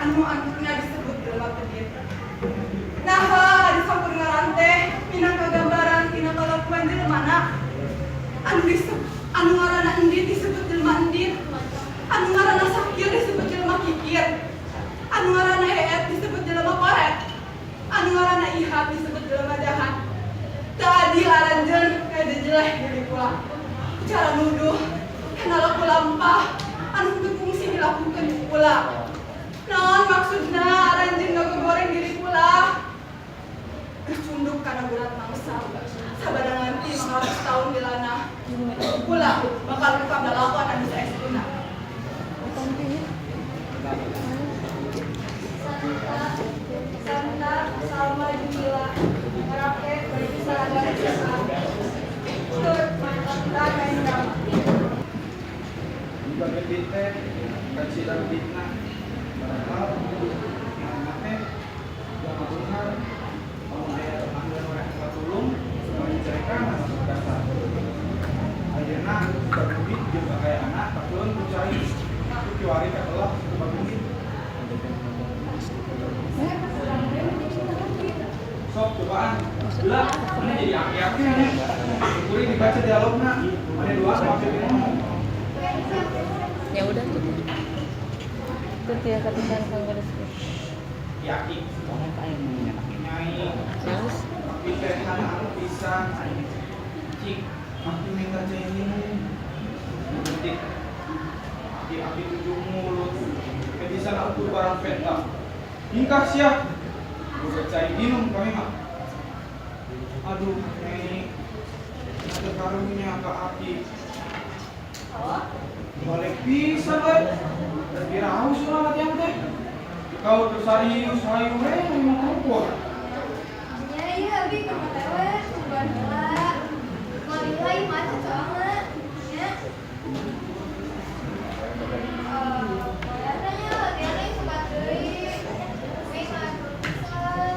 Anu antukna disebut jelema pedit. Naha ari sakur ngaran teh minangka gambaran tina kalakuan jelemana. Anu disebut anu ngaranna Endit disebut jelema endit. Anu ngaranna Sakir disebut jelema kikir. Anu ngaranna Eet disebut jelema koret. Anu ngaranna Ihab disebut jelema jahat. Teu adil aranjeun ngajejeleh diri kula. Cara nuduh kana laku lampah anu teu kungsi dilakukeun ku kula. Naon maksudna aranjeun ngagogoreng diri kula? Geus cunduk kana gurat mangsa. Sabada nganti 500 tahun dilana. Kula bakal ungkap lalakon anu saestuna. Santa, Santa, Salma Jumila, Merake, baju seragam SMA. Tur, kita main drama. Bagian teh kacida fitnah, padahal anak teh jangan beunghar. Lamun aya tetangga nu rek minta tulung, supaya dicarekan masuk dasar. Ayeuna Bagendit jeung kakayaanna kakeun ku cai ku kiwari katelah ku Bagendit. Saya kurang menjadi Sok cobaan. Bila mana jadi aki-aki nya. Kuring dibaca dialogna, mana dua make ngomong. Ya udah tuh. Itu tiasa pisan kanggo rezeki. Aki-aki. Nyai. Terus Aki teh anu pisan. Cik, aki minta cai minum. Detik. Aki-aki tujuh mulut. Ke di sana ukur barang peta. Hingkah sia. Boga cai minum kami mah. Aduh, Nyai. Ada karunya ke aki. Balik pisan euy. Dan kira haus lah latihan teh. Kau tuh serius hayu we mau ngumpul. Ya iya, abi ke hotel we, tungguan heula. Mau heula ieu macet soalnya. Ya. Eh, bayarnya latihannya suka deui. We ngatur pisan.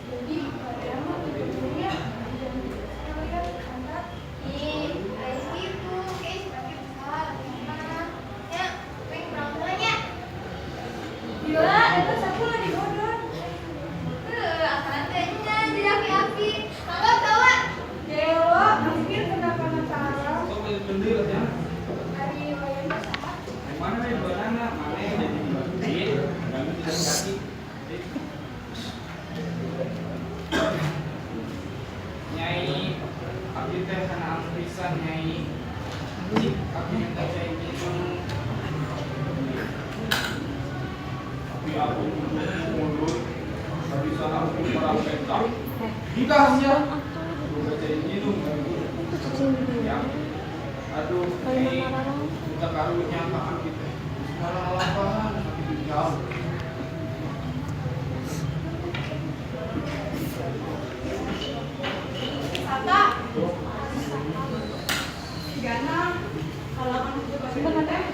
Jadi latihan mah ujung-ujungnya jam kali kan Santa. Ih, lain gitu, kayak si pakai bisa latihan mah. Ya, we berangkat heula nya. Gila, itu sapu lagi bodor. Akan teh nya jadi aki-aki. Mangga tawa. Dewa, hampir kenapa cara. Sok jadi pendiri latihan. Ari wayan saha? Yang mana nih banana? Mana yang jadi bagendit? Kami tidak kaki. Nyai, abdi teh kana anu pisan Nyai. Cik, abdi minta cai minum. Tapi aku tutup mulut. Tapi sana aku barang peta. Nikah sia. Boga cai minum kami. Ya. Aduh, Nyai, minta karunya ka abdi teh. Sekarang lampahan sakitu jauh. Santa, sigana kalau anu teu bagendit teh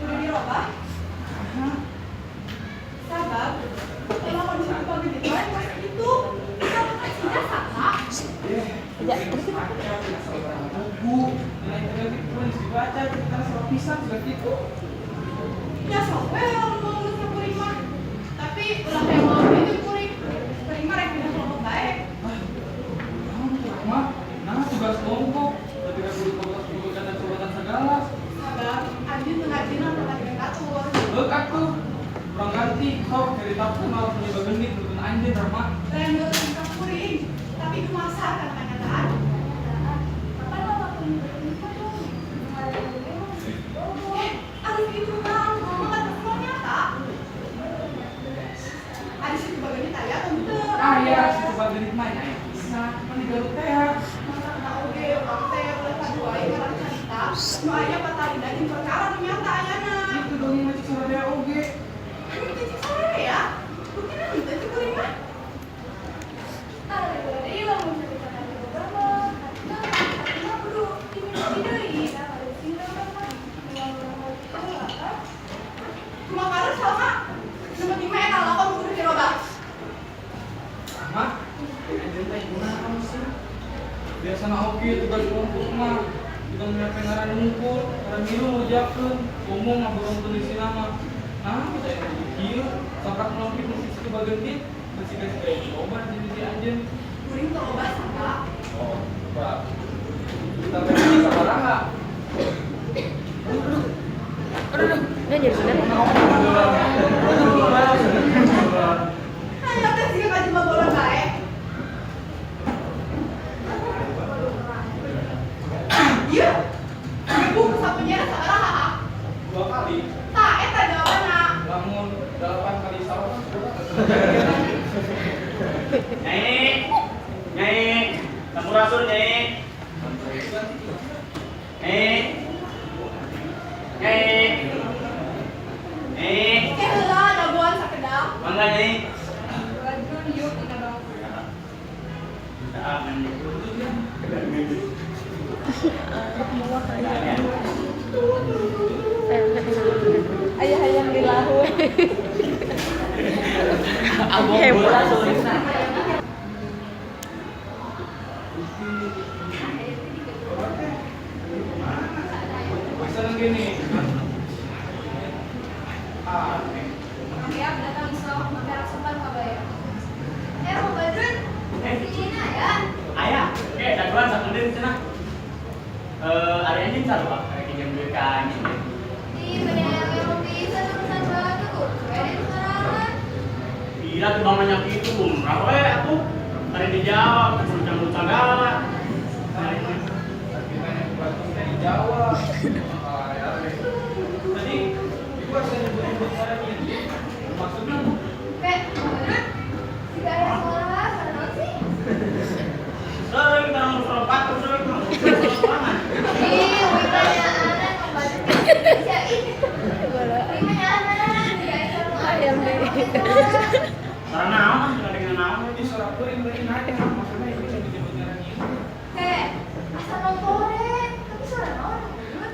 kudu dirobah. Sabab kalau kondisi bagendit lain pas itu kan tidak sama. Ya, Buku, nilai negatif pun dibaca, kita salah pisan sudah gitu. Ya sok we lamun mau geus kuring mah. Tapi ulah heboh itu kuring. Kuring mah rek pindah kelompok bae. Ah, mah, nah tugas kelompok, tapi kan kudu kudu kata segala. Sabab anjeun teu ngajina pertandingan batur. Heuk atuh, kurang ganti, sok ceritakeun malah punya bagendit nutun anjeun Rahma. Lain nuturkeun ka kuring, tapi kumaha kana kenyataan. Kapan lo waktu nikah tuh? Kemarin emang Eh, anu kitu mah ngomong kan semua nyata. Ari situ bagendit aya atau henteu? Ah ya, situ bagendit mah nya bisa, kan di Garut teh ya. Masa kena oge urang teh ulah kadua karang carita nu aya patalina jeung perkara nu nyata ayana. Itu dongeng mah cik sararea oge. Anu teh cik sararea? Buktina henteu cik kuring mah. Ah, deui lamun cerita ka dirobah mah. Nah, mah kudu diminum deui. Nah, ada sih urang mah. Memang urang mau gitu lah kan. Kumaha karep sama? Nu penting mah eta lakon kudu dirobah. Rahma, anjeun teh kunaon sih? Biasana oge tugas kelompok mah kita nyiapin ngaran ngumpul, ngaran ngilu ngerjakeun, umum ngaborongkeun isina mah. Nah, kita Lamun kita sisi ke bagendit, masih kasih kayak jawaban jadi si anjeun. Kuring teu loba sangka. Oh, Pak. Kita teh sabaraha? Nggak jadi bener. Ayo teh siga ka jelema bolon bae. Ieu. Gebuk sapunya sabaraha? 2 kali. Tah eta jawabanna. Lamun 8 kali salah Nyai, nyai, sampurasun nyai. Nyai, nyai, nyai. Oke heula dagoan sakedap. Mangga nyai. Badrun yuk tina bangku. Ayah hayang dilahur. Hebat. Bisa gini. Aneh. Siap datang sok, maka sopan kabayar. Mang Badrun, si Cina ya? Ayah, oke, dagoan sakedeun cenah. Ari anjeun sarua, rek pinjam duit ka anjeun. Ih, bener emang bisa urusan batu tuh. Kayaknya sekarang. Gila tuh bang banyak itu, lumrah we atuh. Tadi dijawab, kudu sagala. Tapi tanya batusnya dijawab. Tadi ibu asa nyebut-nyebut ngaran ini. Maksudnya Kayak, Mang Badrun, jika ada suara, suara naon sih? Sering kita ngomong soal patung, sering ngomong soal pangan. Ih, wih pertanyaan, Mang Badrun Indonesia, ih. Wih pertanyaan, jika ada suara Ayam deh. Suara naon ah, nggak dengan naon. Ini suara kuring beri nanya. Maksudnya ibu nyebut-nyebut ngaran ini. Kayak, asal nontonen, tapi suara naon, Mang Badrun?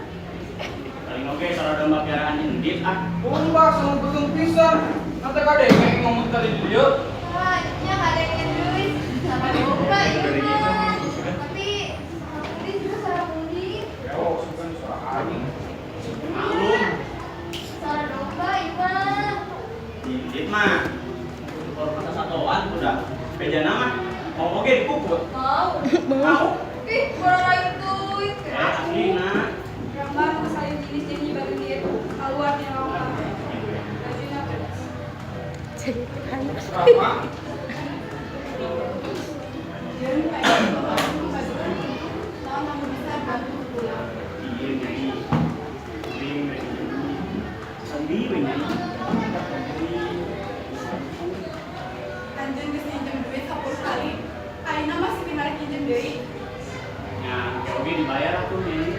Paling oke suara domba piaraan Indit ah. Kumbah sama betung pisan. Nanti kade kayak ngomong tadi di dieu. Wah, nya kadangnya deui, sama domba ieu mah. Tapi suara pundi juga suara pundi. Oh, bukan suara aing. Maklum, Suara domba ieu mah. Indit mah. Kalau masa satuan udah beda nama. Mau oke dikukut. Mau. Mau. Ih, suara lain tuh. Asli nah. Gambar nu sayu jenis jeung Nyi Bagendit kaluar tina longkang. Bajuna pedas. Rama. Jeung kayak Mang Badrun, naon anu bisa bantu pulang. Iya nyai. Kuring rek pinjam duit. Sendi we nyai. Anjeun geus nginjem duit 10 kali. Ayeuna masih kena nginjem deui. Nya, oke dibayar atuh nyai.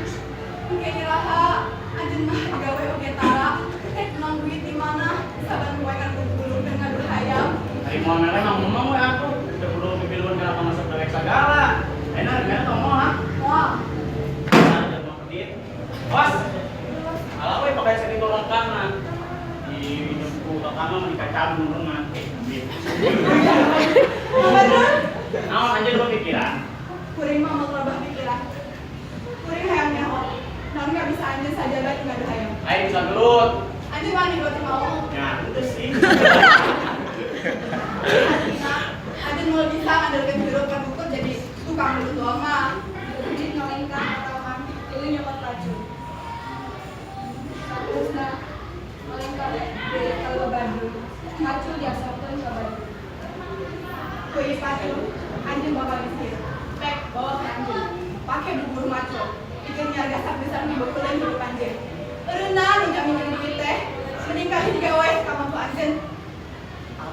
Engke iraha anjeun mah digawe oge tara. Rek menang duit di mana? Saban poe kan gulung ngadu hayam. Ari moal mere mah ngomong we atuh. Teu perlu pipiluan kana pangasep dewek sagala. Ayeuna rek mere tong moal ah. Moal. Nah, jatuh kredit. Awas. Alah we pakai sakitu longkangna. Di minum ku tetangga mah dikacabung rengan. Duit. Mang Badrun, Naon anjeun pikiran? kuring mah mau loba pikiran. Kuring hayang nyaho. Naon nggak bisa anjeun sajabat ngadu hayam. Aing bisa gelut. Anjeun wani gelut mau. Ya, itu sih. Artina, anjeun moal bisa ngandelkeun hirup kan ukur jadi tukang gelut doang mah. Indit ngalingkah ka taman, tuluy nyokot pacul. Saterusna ngalingkah deui ka Badrun. Pacul diasongkeun ka Badrun. Ku ieu pacul, anjeun bakal miskin. Pek bawa ke anjeun. Pake bubur macul. Pikeun nyargasak besar mibeukeuleuh hirup anjeun. Eureunna nu jang minjem duit teh, mending kabeh digawe ka mampu anjeun.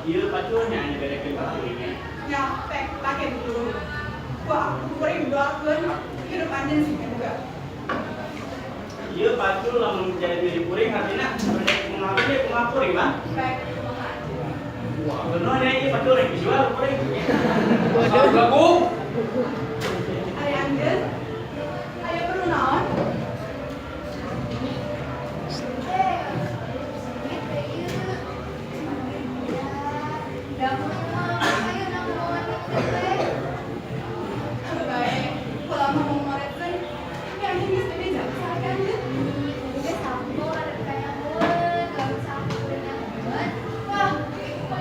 Ieu paculnya nya berekeun ka kuring. Nya, pek pake bubur. Ku aku kuring doakeun hirup anjeun sing boga. Ieu pacul lamun jadi milik kuring artinya rek kumaha deui kumaha kuring mah. Pek kumaha anjeun. Wah, bener nya ieu pacul rek dijual kuring. Bodoh. Lagu. Ari anjeun, aya perlu naon? Duit teh ieu. Da mah ayo nang bawa teh. Anu bae, kula mah mau ngoretkeun, tapi anjeun geus bebeja ka salaki anjeun. Ih, kudu ge sampul ada ditanyakeun, kalau sampul nyahoeun. Wah,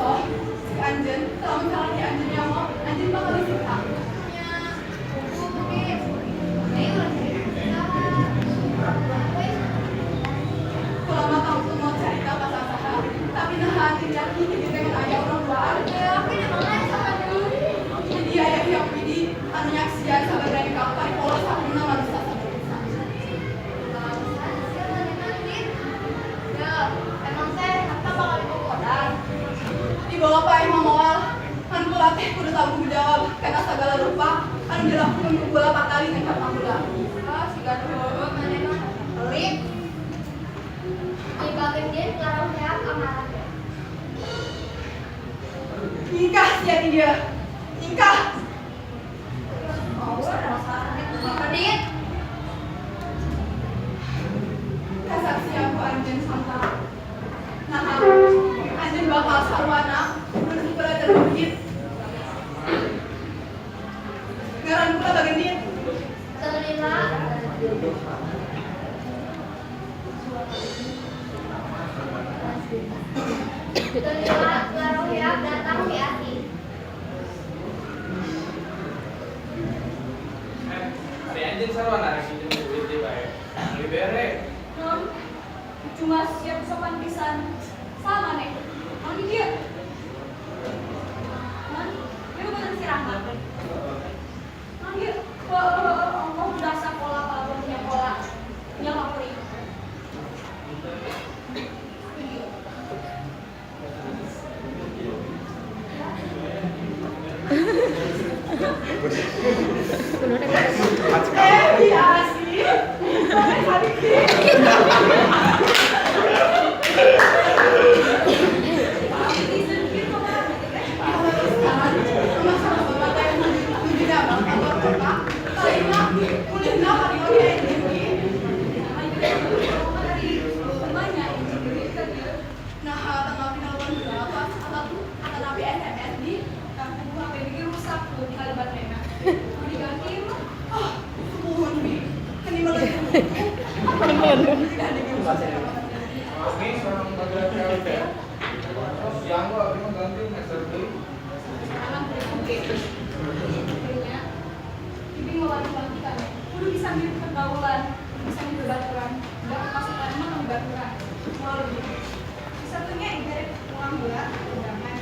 So, si anjeun, lamun salaki anjeun nyaho, anjeun bakal disiksa. Nya, kudu ge. Ayo urang cari saha. We. Kula mah tangtu mau carita ka saha, tapi naha anjeun yakin di teh aya urang duaan. Yakin emang aya saha deui. Jadi aya Hyang Widi anu nyaksian sabagani ka paripolo sakumna manusia sabangsa. Bagusan sia manehna Dit. Ya, emang teh harta bakal dibobodan. Dibawa paeh mah moal, kan kula teh kudu tanggung jawab kana sagala rupa anu dilakukeun ku kula patali ngecap ka kula. Ah, siga nu heueuh maneh mah. Pelit. Dibageun ge ngaroheak amarah teh. Nyingkah sia ti dieu. Nyingkah. Oh, Pedit. Kasaksian ku anjeun santara. Naha, anjeun bakal sarwana mun kula terhujit. Ngaran kula bagendit. Terlila. Terlila ngaroheak datang di Asih. Eh, ari anjeun sarwana rek minjem duit deui bae. Meuli bere. Non, cuma siap sopan pisan. Sama nih. Mang di dieu. Non, ieu bukan si Rahmat. Mang dieu, ongkoh udah sekolah kalau punya sekolah. Nya kapuri. Eh, di Asih. Mana sadik sih? Mama sama bapak teh nuju damang kantor kota. Talina ulihna ka dieu ge tinggi. Nah, tanggal pinawan berapa atau atau napi SMS di Oh, nuhun bi. Keni melendung. Tidak digerusak. Abi seorang bagian cewek teh. Terus yang gua abi mah ganti meser deui. Kudu bisa mirip pergaulan, bisa mirip baturan. Enggak pasukan mah kan baturan. Mau lebih. Satunya ibarat uang bola, undangan.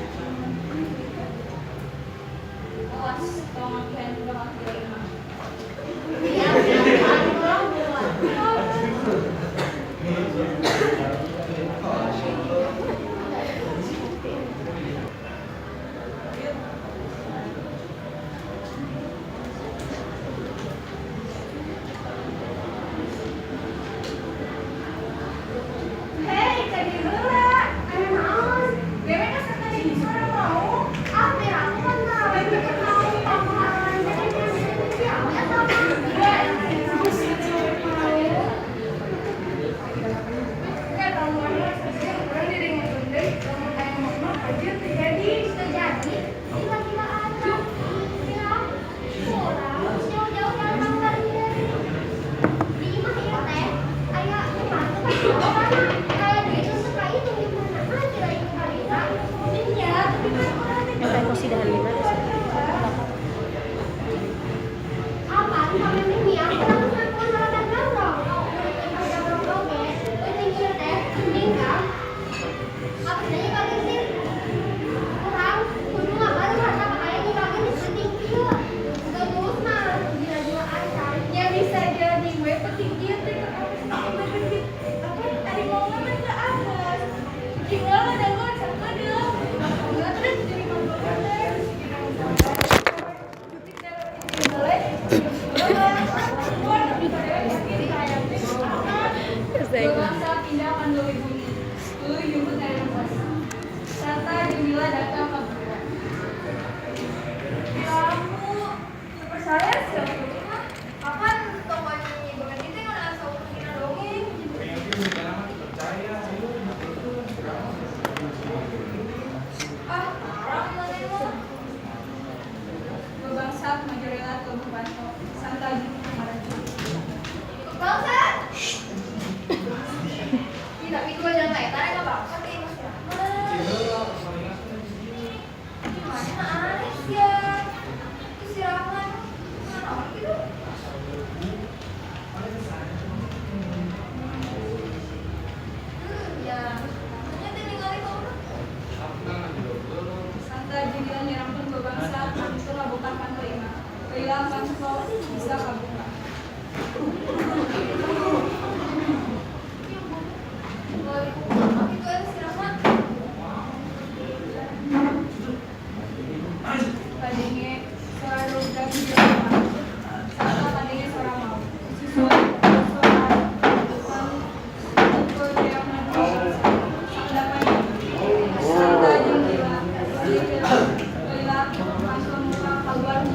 Awas, tolong kalian bakal diterima. Iya, siapa orang bulan. Hei, tadi heula. Aya naon? Dewe kasar tadi suara mau. Ah, merah aku kan tahu. Tahu pangkalan teh siapa eta mah? Terjadi tiba-tiba ada kira kurang jauh-jauh datang dari di imah ieu teh aya kumaha teh kayak duit itu suka itu gimana ah kira itu karira iya tapi kan orang teh apa sampai mimpi aku langsung ngakuan harapan gabrong gabrong oge penting ieu teh meninggal apa saja bagian sih kurang kudu ngabaru harta kekayaan dibagian di penting ieu geus mah gila-gila acan. Ya bisa jadi gue penting ieu teh ke apa sih apa tadi mau ngomong ke atas. Gimana ada gue sama dia. Enggak terus jadi ngobrol teh. Jendela panto bisa kabuka. Itu ada si Rahma. Kadenge suara rudak di jelema. Sarta kadenge suara mau. Suara suara depan koreangan sandapan. Sarta jeung gila. Lila panto muka keluar di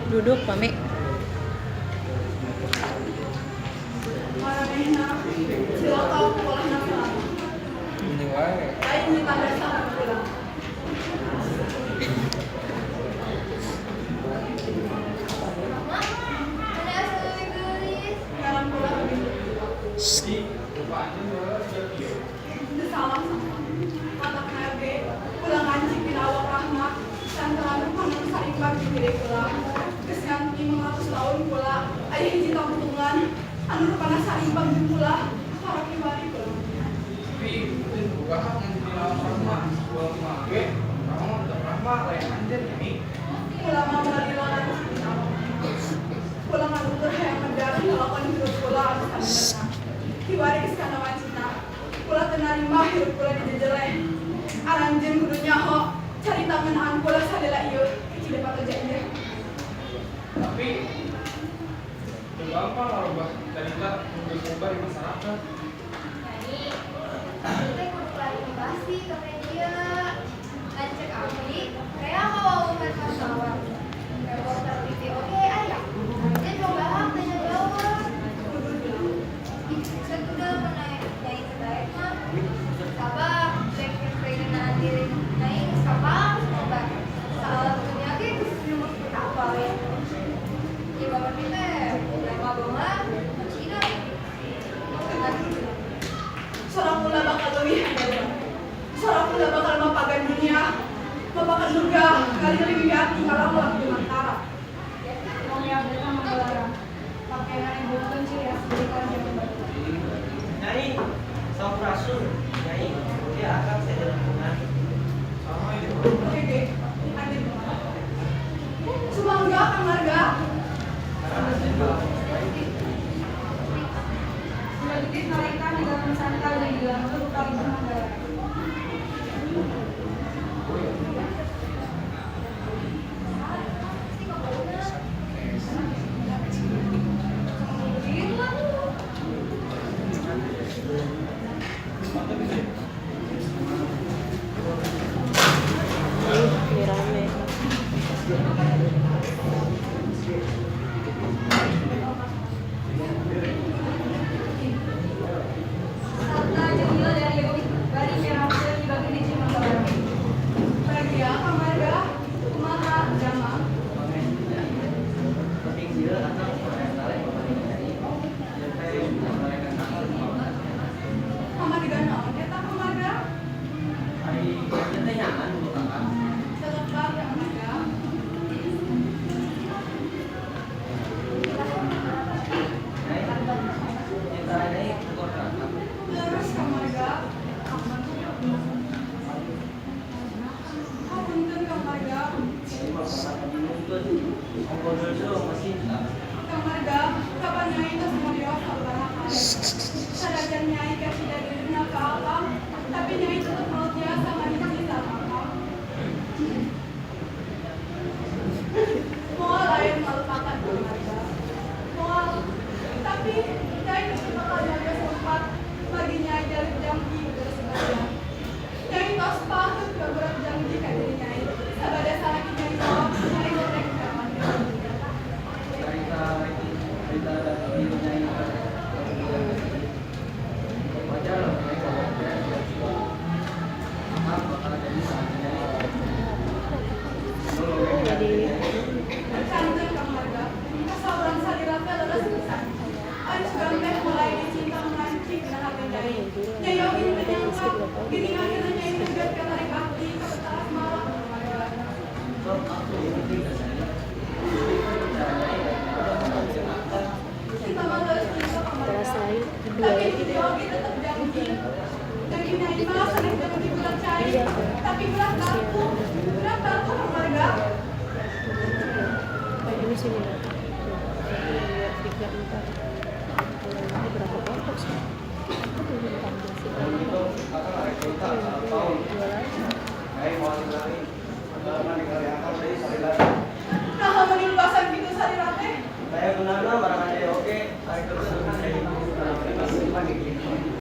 Duduk, Pami. Maranehna cilaka polahna selama. Lain ditanda sama pulang. Rahma, mana asa leuwih geulis. Ngaran kula begitu. Cik, rupa anjeun baheula siga kieu. Teu salah sama. Matak ge kula ngancik dina awak Rahma santaran rupana saimbang di gede kula. Geus nganti 500 tahun kula aya hiji tangtungan anu rupana saimbang jeung kula para kiwari kula. Tapi teu boga hak ngancik dina awak Rahma. Ulah kumaha ge, Rahma mah tetep Rahma lain anjeun Nyai. Kula mah melalila ngancik dina awak. Kula nganutur hayang medar lalakon hirup kula anu sabenerna. Kiwari geus kana wancina. Kula teu narima hirup kula dijejeleh. Aranjeun kudu nyaho carita ngeunaan kula salila ieu kecil patoja ieu. Tapi teu gampang ngarobah carita nu geus nyebar di masyarakat. Nyai, abdi teh kudu klarifikasi ke media. Lanceuk abdi, rea ngawawuhan masalah. Reporter TV oge aya. Dia coba hak tanya jawab. Ih, satuda mun Nyai teu daek mah. Sabab rek ngeunaan diri Nyai geus kapal semoga. Salah dunia ge geus nyebut apa we. Ya bapak teh, ulah ngabongan, Cina. Sora kula bakal leuwih handal. Sora kula bakal mapagan dunia, mapagan surga, kali-kali hati kalau ulah mantara. Wong yang datang manggalarang. Pakaian ibu ciri khas pendekar zaman batu. Nyai, sampurasun. Nyai, dia akan saya lingkungan. Sama ieu. Oke, ge, anjeun kumaha? Sumangga Kang Marga. Selanjutnya narikan di dalam santa dan di dalam rupa ibu manggalarang. Ih, ini rame. Sarta jeung gila dari bari nyerangkeun di bagian hiji manggalarang. Bagia Kang Marga, kumaha damang? Penting sih atau nyai. Pamarigan naon eta Kang Marga? Ari anjeun teh nyaman untuk kakak. Tetep Kang Marga. Nyai, cinta Nyai bukan kakak. Leres Kang Marga. Hapunten Kang Marga. Nyai mah bakal dinuntut. Ongko dojo masih Kang Marga, kapan Nyai tos marios sabaraha kali. Sanajan Nyai kasih dirina ka akang, tapi Nyai tetep mau tiasa nganti sama akang. Moal lain malupakan Kang Marga. Moal, tapi Nyai tetep bakal jaga sempat bagi Nyai jaluk janji udah sebagian. Nyai tos pahut beberapa janji ka diri Nyai. Sabada salaki Nyai jawab, Nyai rek kapan. Cerita cerita dari Nyai wajar lah Nyai kalau tidak siap. Akang bakal jadi sahabat Nyai. Jadi Kanten Kang Marga, kasauran salira teh leres pisan. Anu sugan teh mulai dicinta ngancik dina hati Nyai. Nyai oge teu nyangka, geuning akhirna Nyai negat katarik abdi ka peta asmara Kang Marga. Sok aku penting ke saya. Bicara Nyai dan akang. Cinta mah leres cinta Kang Marga. terasa dua Tapi lagi. hiji oge tetep janji. Janji Nyai mah sanes janji bulat cai, tapi bulat batu. Bulat batu Kang Marga. sini dah. Tuh, 1, 2, 3, 4. Ini berapa kelompok sih? Aku tuh 4.